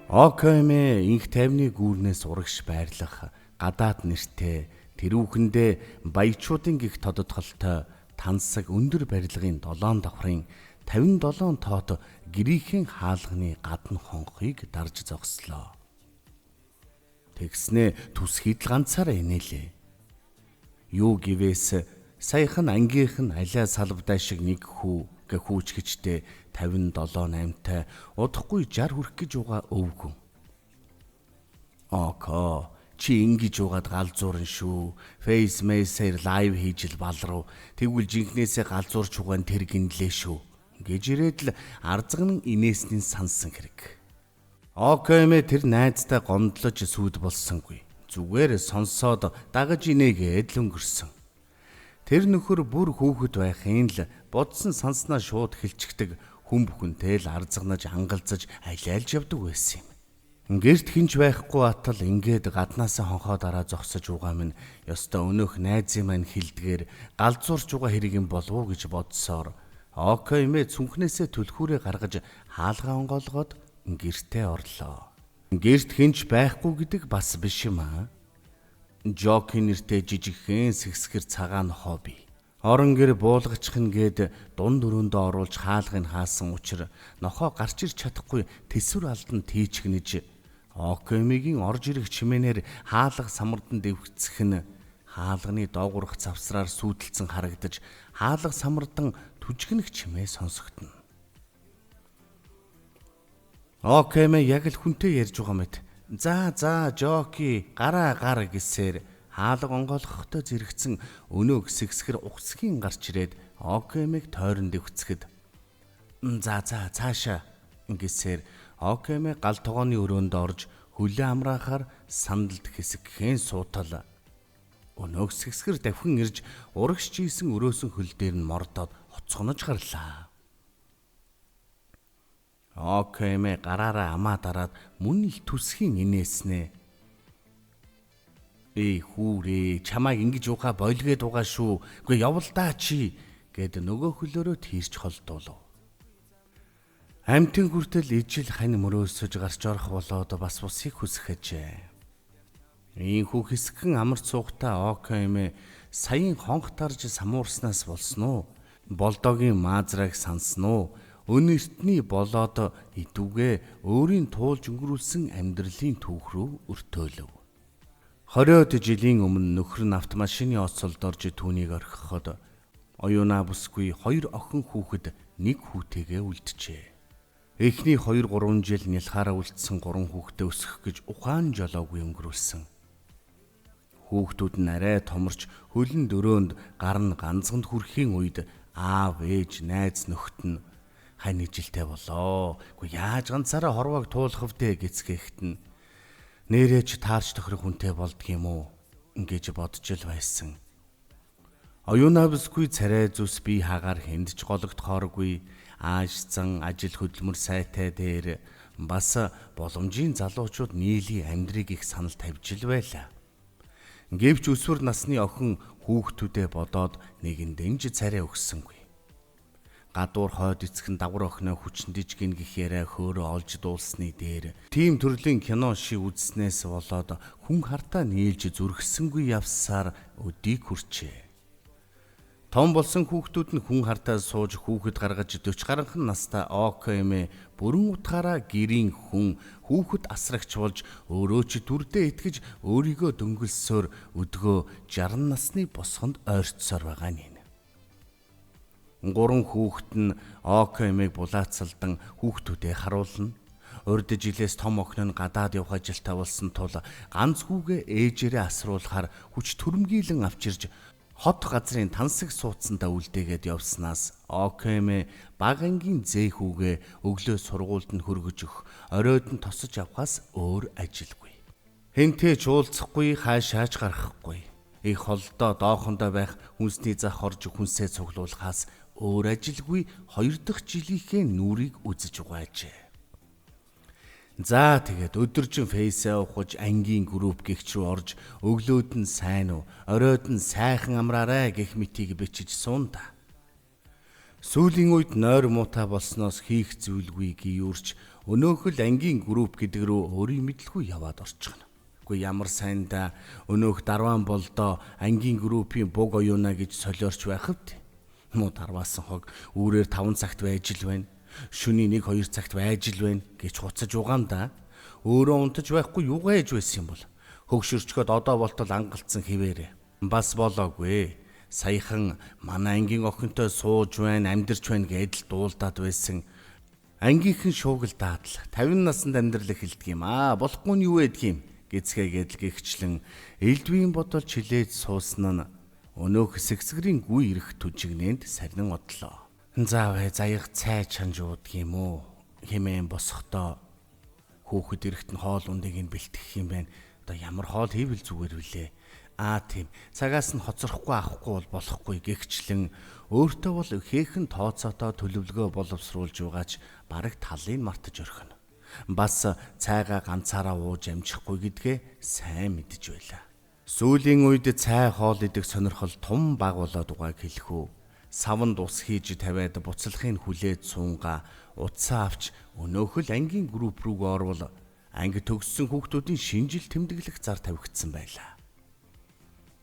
ОКМ инх тайвны гүүрнээс урагш байрлах гадаад нэртэй тэрүүхэндээ баячуудын гих тодотголтой тансаг өндөр барилгын 7 давхрын 57 тоот гэрийнхэн хаалганы гадна хонхыг дарж зогслоо. Тэгснээ төсхийд л ганцаараа инээлээ. Юу гэвээс саяхан ангийнх нь алиа салвдаа шиг нэг хүү гэ хүүчгэжтэй 57 8-тай удахгүй 60 хүрэх гэж угаа өвгөн. Око чи ингэж угаад галзуурн шүү. Фейс мэйсээр лайв хийж л балруу. Тэгвэл жинхнээсээ галзуурч угаан тэр гинлээ шүү. Гэж ирээд л арзагнан инээсний сансан хэрэг. Окмэ тэр найздаа гомдлож сүд болсонгүй. Зүгээр сонсоод дагаж инээгээд л өнгөрсөн. Тэр нөхөр бүр хүүхэд байхын л бодсон санснаа шууд хэлчихдэг хүн бүхэнтэй л арзагнаж ангалзаж алиалж явдаг байсан юм. Гэрт хинч байхгүй атал ингээд гаднаасаа хонхоо дараа зогсож угаа минь ёстой өнөөх найзын маань хилдгээр галзуурч угаа хэрэг юм болов уу гэж бодсоор Окмэ цүнхнээсээ түлхүүрээ гаргаж хаалгаа онгоолгоод гэртээ орлоо. Гэрт хинч байхгүй гэдэг бас биш юм аа. Жоки нэртэй жижигхэн сэгсгэр цагаан нохоо бий. Орон гэр буулгачих нь гээд дунд өрөөндөө оруулж хаалгыг хаасан учир нохоо гарч ирч чадахгүй төсвөр алдан тийчгнэж Окмигийн орж ирэх чимээнээр хаалга самардан дэвгцэх нь хаалганы доогуурх завсраар сүйдэлцэн харагдаж хаалга самардан түжигнэх чимээ сонсогдоно. Окмэ яг л хүнтэй ярьж байгаа мэт. За за Жоки гараа гар гэсээр хаалга онгойлгохтой зэрэгцэн өнөөг сэгсгэр угсгийн гарч ирээд Окмыг тойрон дэвцгэд. За за цаашаа гэсээр Окмэ гал тогооны өрөөнд орж хөлөө амраахаар сандалд хэсэгхэн суутал. Өнөөг сэгсгэр давхин ирж урагш чийсэн өрөөсөн хөл дээр нь мордоод хоцгонож гарлаа. Окмэ гараараа амаа дараад мөн л төсхийн инээснэ. Эй хүүрээ чамайг ингэж угаа болгээд угаа шүү. Үгүй явал даа чи гэд нөгөө хөлөөрөө тийрч холдуулав. Амтэн хүртэл ижил хань мөрөөсөж гарч орох болоод бас усыг хүсэх ажээ. Ийхүү хэсгэн амарч суухдаа Окмэ саяын хонх тарж самуурснаас болсон уу? Болдогийн маазраг сансан уу? Өн эртний болоод идүүгээ өөрийн туулж өнгөрүүлсэн амьдралын түүх рүү өртөөлөв. 20-од жилийн өмнө нөхөр нь автомашины оцолд орж түүнийг орхиход оюунаа бүсгүй 2 охин хүүхэд нэг хүүтэйгээ үлджээ. Эхний 2-3 жил нялхаараа үлдсэн 3 хүүхдээ өсгөх гэж ухаан жолоогүй өнгөрүүлсэн. Хүүхдүүд нь арай томорч хөлн дөрөөнд гар нь ганцганд хүрэхийн үед аав ээж найз нөхд нь хань ижилтэй болоо. Үгүй яаж ганцаараа хорвоог туулах вдэ гэцгээхт нь нэрээ ч таарч тохирох хүнтэй болдго юм уу ингэж бодож л байсан. Оюунаа бүсгүй царай зүс бие хагаар хэнд ч гологдохооргүй ааш зан ажил хөдөлмөр сайтай дээр бас боломжийн залуучууд нийлийн амьдрыг их санал тавьж л байлаа. Гэвч өсвөр насны охин хүүхдүүдээ бодоод нэгэн дэнж царай өгсөнгүй. Гадуур хойд эцхэн давар охиноо хүчндэж гин гих яриа хөөрөө олж дуулсны дээр тийм төрлийн кино шиг үзснээс болоод хүн хартаа нийлж зүрхсэнгүй явсаар өдийг хүрчээ. Том болсон хүүхдүүд нь хүн хартаа сууж хүүхэд гаргаж 40 гаранхан настай ОКМ бүрэн утгаараа гэрийн хүн хүүхэд асрагч болж өөрөө ч дүрдээ итгэж өөрийгөө дөнгөлсөөр өдгөө 60 насны босгонд ойрцсоор байгаа нь. 3 хүүхэд нь ОКМ-ыг булаацалдан хүүхдүүдээ харуулна. Урд жилээс том охин нь гадаад явах ажилтаа болсон тул ганц хүүгээ ээжээрээ асруулахаар хүч төрөмгийлэн авчирж хот газрын тансаг сууцсандаа үлдээгээд явснаас ОКМ бага ангийн зээ хүүгээ өглөө сургуульд нь хөргөж өгөх, оройд нь тосож авахаас өөр ажилгүй. Хэнтэй ч уулзахгүй, хаашаач гарахгүй. Их холдоо доохондоо байх хүнсний зах орж хүнсээ цуглуулахаас өөр ажилгүй 2 дахь жилийнхээ нүрийг үзэж угаажээ. За тэгээд өдөржин фейсээ ухаж ангийн групп гэгч рүү орж өглөөд нь сайн уу, оройд нь сайхан амраарай гэх мэтийг бичиж суун та. Сүүлийн үед нойр муутай болсноос хийх зүйлгүй гиюрч өнөөхөл ангийн групп гэдэг рүү өөрийн мэдлгүй яваад орчихно. Үгүй ямар сайн да өнөөх дарваан болдоо ангийн группийн буг оюуна гэж солиорч байх вт. Муу дарваасан хог үүрээр 5 цагт байж л байна. Шөнийн 1 2 цагт байж л байна гэж хуцаж угаам да. Өөрөө унтаж байхгүй юугаа ээж байсан юм бол. Хөгшөрчгөөд одоо болтол ангалцсан хിവэрэ. Бас болоогүй. Саяхан манай ангийн охинтой сууж байна, амьдарч байна гэдэл дуулдаад байсан. Ангийнхан шуугил даатал 50 наснд амьдрал эхэлдэг юм аа. Болохгүй нь юу байдг юм гэцгээгээд л гихчлэн элдвийн бодол чилээж суусан нь өнөөх сэгсгэрийн гүй ирэх түжигнэнд сарнин одлоо. Заавэ заяг цай чанж уудаг юм уу? Хэмээн босохдоо хүүхэд эрэхт нь хоол ундыг нь бэлтгэх юм байна. Одоо ямар хоол хийвэл зүгээр вүлээ? Аа тийм. Цагаас нь хоцрохгүй авахгүй бол болохгүй гихчлэн өөртөө бол хээхэн тооцоотой төлөвлөгөө боловсруулж байгаач бараг талыг мартаж орхино. Бас цайгаа ганцаараа ууж амжихгүй гэдгээ сайн мэдэж байлаа. Сүүлийн үед цай хоол идэх сонирхол тум баг болоод байгааг хэлэх үү? Саванд ус хийж тавиад буцалхыг хүлээж суунгаа утсаа авч өнөөхөл ангийн групп рүү орвол анги төгссөн хүүхдүүдийн шинэ жил тэмдэглэх зар тавигдсан байлаа.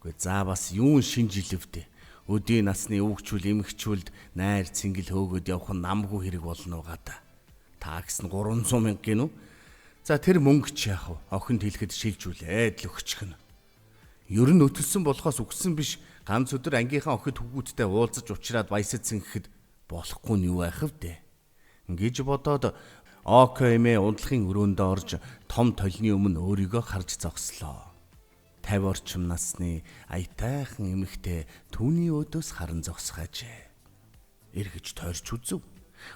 Үгүй за бас юун шинэ жилвдэ? Өдийн насны өвгчүүл эмэгчүүлд найр цэнгэл хөөгөөд явах нь намгүй хэрэг болно угаа да. Такс нь 300 мянга гинүү. За тэр мөнгө чи яах вэ? Охинд хэлэхэд шилжүүлээд л өгчихнө. Ер нь өтөлсөн болохоос үгсэн биш. Ганц өдөр ангийнхаа охид хүүгүүдтэй уулзаж уулзраад баясацсан гэхэд болохгүй нь юу байх вэ? Ингэж бодоод ОКМ унтлахын өрөөндөө орж том толны өмнө өөрийгөө харж зогслоо. 50 орчим насны аятайхан эмэгтэй түүний өөдөөс харан зогсгаажээ. Эргэж тойрч үзв.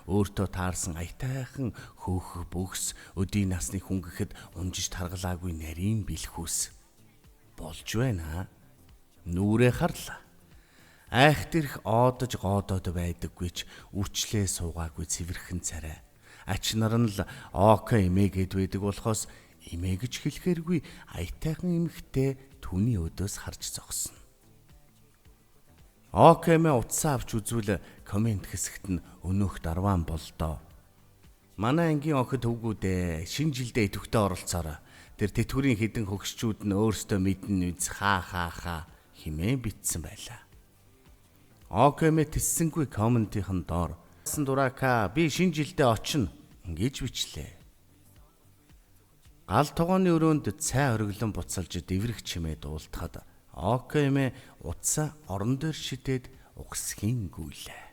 Өөртөө таарсан аятайхан хөөх бөгс өдийн насны хүн гэхэд унжиж таргалаагүй нарийн бэлхүүс болж байна. Нүрээ харлаа. Айх дэрх оодож гоодоод байдаггүй ч үрчлээ суугаагүй цэвэрхэн царай. Ач нар нь л ОК эмээ гэд байдаг болохоос эмээ гэж хэлэхэргүй аятайхан эмэгтэй түүний өдөөс харж зогсно. ОК эмээ утсаа авч үзвэл коммент хэсэгт нь өнөөх дарваан болдоо. Манай ангийн охид хөвгүүдээ шинэ жилдээ идэвхтэй оролцоорой. Тэр тэтгэврийн хідэн хөгшчүүд нь өөрсдөө мэднэ үз хаа хаа хаа химээ битсэн байлаа. ОКМ тэссэнгүй комментийн доор дурака би шинэ жилдээ очино гэж бичлээ. Гал тогооны өрөөнд цай ориглон буцалж дэврэх чимээ дуултахад ОКМ утсаа орон дээр шидээд угсхийн гүйлээ.